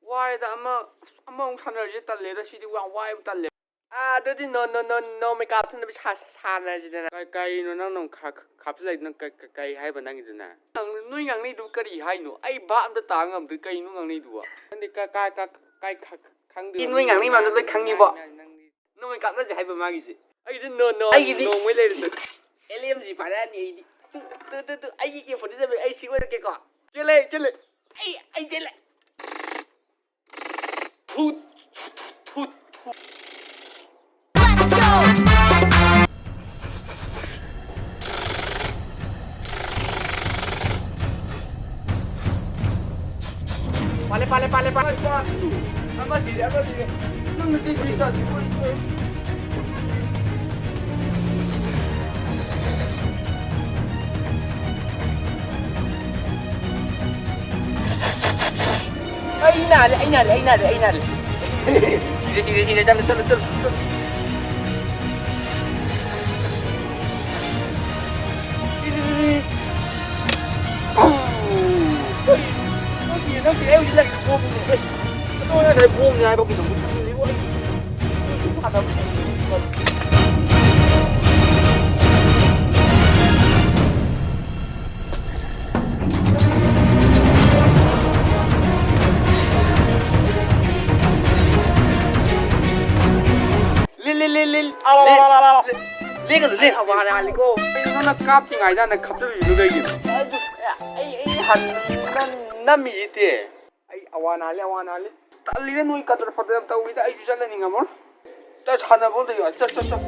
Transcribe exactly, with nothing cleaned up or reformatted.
ꯋꯥꯏꯗ ꯑꯃ, ꯑꯃꯃꯨꯛ ꯁꯥꯟꯅꯔꯤꯁꯦ ꯇꯜꯂꯦꯗ, ꯁꯤꯗꯤ ꯌꯥꯝ ꯋꯥꯏꯕ ꯇꯜꯂꯦ꯫ ꯑꯥ, ꯑꯗꯨꯗꯤ ꯅꯣ, ꯅꯣ, ꯅꯣ, ꯅꯣ ꯃꯦꯀꯥꯞ ꯊꯅꯕꯤ ꯁꯥ-, ꯁꯥ-, ꯁꯥꯟꯅꯔꯁꯤꯗꯅ꯫ ꯀ-, ꯀꯩꯅꯣ ꯅꯪꯅ ꯑꯃꯨꯛ ꯈꯥ-, ꯈꯥ-, ꯈꯥꯞꯆꯤꯜꯂꯛꯏꯗꯨꯅ? ꯀ-, ꯀ-, ꯀꯩ ꯍꯥꯏꯕ ꯅꯪꯒꯤꯗꯨꯅ? ꯅꯪ, ꯅꯣꯏ ꯉꯥꯡꯅꯩꯗꯨ ꯀꯔꯤ ꯍꯥꯏꯅꯣ? ꯑꯩ ꯚꯥꯞ ꯑꯝꯇ ꯇꯥ ꯉꯝꯗ꯭ꯔꯦ, ꯀꯩꯅꯣ ꯉꯥꯡꯅꯩꯗꯨꯕꯣ? ꯅꯪꯗꯤ ꯀ-, ꯀ-, ꯀ-, ꯀꯥꯏ ꯈ-, ꯈꯪꯗꯣꯏꯅꯣ? ꯅꯣꯏ ꯉꯥꯡꯅꯩ ꯃꯌꯥꯝꯗꯣ ꯂꯣꯏ ꯈꯪꯉꯤꯕꯣ꯫ ꯅꯪ, ꯅꯪ, ꯅꯪꯗꯤ ꯅꯣꯡꯃꯩ ꯀꯥꯞꯅꯁꯦ ꯍꯥꯏꯕ ꯃꯥꯒꯤꯁꯦ꯫ ꯑꯩꯗꯤ ꯅꯣ, ꯅꯣ, ꯑꯩꯒꯤꯗꯤ ꯅꯣꯡꯃꯩ ꯂꯩꯔꯁꯨ꯫ ꯑꯦꯜ ꯑꯦꯝ ꯖꯤ ꯄꯥꯏꯔꯛꯑꯅꯤ ꯑꯩꯗꯤ꯫ ꯇꯨ, ꯇꯨ, ꯇꯨ, ꯇꯨ, ꯑꯩꯒꯤ ꯑꯦ ꯐꯣꯔꯇꯤ ꯁꯚꯦꯟ ꯑꯩ ꯁꯤ ꯑꯣꯏꯔꯛꯀꯦꯀꯣ꯫ ꯆꯦꯜꯂꯦ, ꯆꯦꯜꯂꯦ꯫ ꯑꯩ, ꯑꯩ ꯆꯦꯜꯂꯦ꯫ ꯊꯨꯠ, ꯊꯨꯠ, ꯊꯨꯠ, ꯊꯨꯠ, ꯊꯨꯠ꯫ ꯄꯥꯜꯂꯦ, ꯄꯥꯜꯂꯦ, ꯄꯥꯜꯂꯦ, ꯄꯥꯜꯂꯦ꯫ ꯑꯃ ꯁꯤꯔꯦ, ꯑꯃ ꯁꯤꯔꯦ꯫ ꯅꯪ ꯅꯆꯤꯟ ꯊꯤ ꯆꯥꯗ꯭ꯔꯤ, ꯍꯣꯏ, ꯍꯣꯏ꯫ ꯑꯩ ꯅꯥꯔꯦ, ꯑꯩ ꯅꯥꯔꯦ, ꯑꯩ ꯅꯥꯔꯦ, ꯑꯩ ꯅꯥꯔꯦ꯫ ꯁꯤꯔꯦ, ꯁꯤꯔꯦ, ꯁꯤꯔꯦ, ꯆꯠꯂꯣ, ꯆꯠꯂꯣ, ꯆꯠꯂꯣ, ꯆꯠꯂꯣ꯫ ꯁꯤꯔꯦ, ꯁꯤꯔꯦ, ꯁꯤꯔꯦ꯫ ꯄꯨꯝ! ꯅꯪ ꯁꯤꯔꯦ, ꯅꯪ ꯁꯤꯔꯦ, ꯑꯩ ꯍꯧꯖꯤꯛ ꯂꯩꯔꯤꯗꯣ ꯕꯣꯝꯅꯦ꯫ ꯑꯦ, ꯑꯗꯣ ꯅꯪ ꯉꯁꯥꯏ ꯕꯣꯝꯅꯦ ꯍꯥꯏꯕ ꯀꯩꯗꯧꯕ ꯇꯨꯝꯃꯤꯅꯦ? ꯑꯩ ꯁꯨꯝ ꯊꯥꯅꯕ꯫ ꯂꯤꯟ, ꯂꯤꯟ, ꯂꯤꯟ, ꯂꯤꯟ꯫ ꯑꯥ, ꯂꯤꯟ꯫ ꯂꯥ, ꯂꯥ, ꯂꯥ, ꯂꯥ, ꯂꯥ꯫ ꯂꯦꯡꯒꯅꯨ, ꯂꯦꯡ-꯫ ꯑꯩ ꯑꯋꯥ ꯂꯥꯜꯂꯤꯀꯣ꯫ ꯀꯩꯅꯣ ꯅꯪꯅ ꯀꯥꯞꯇ꯭ꯔꯤꯉꯩꯗ ꯍꯥꯟꯅ ꯈꯞꯆꯜꯂꯤꯗꯨ ꯀꯩꯒꯤꯅꯣ? ꯑꯗꯨ, ꯑꯩ, ꯑꯩ ꯍꯥꯟꯅ ꯅꯝ-, ꯅꯝꯃꯤꯁꯤꯗꯤ꯫ ꯑꯩ ꯑꯋꯥ ꯅꯥꯜꯂꯤ, ꯑꯋꯥ ꯅꯥꯜꯂꯤ꯫ ꯇꯜꯂꯤꯗ ꯅꯣꯏ ꯀꯗꯔ ꯐꯗꯔ ꯌꯥꯝ ꯇꯧꯋꯤꯗ, ꯑꯩꯁꯨ ꯆꯠꯂꯅꯤ ꯉꯝꯃꯔꯣꯏ꯫ ꯆꯠ, ꯁꯥꯟꯅꯕ ꯑꯝꯇ ꯌꯥꯎ-, ꯆꯠ, ꯆꯠ, ꯆꯠ꯫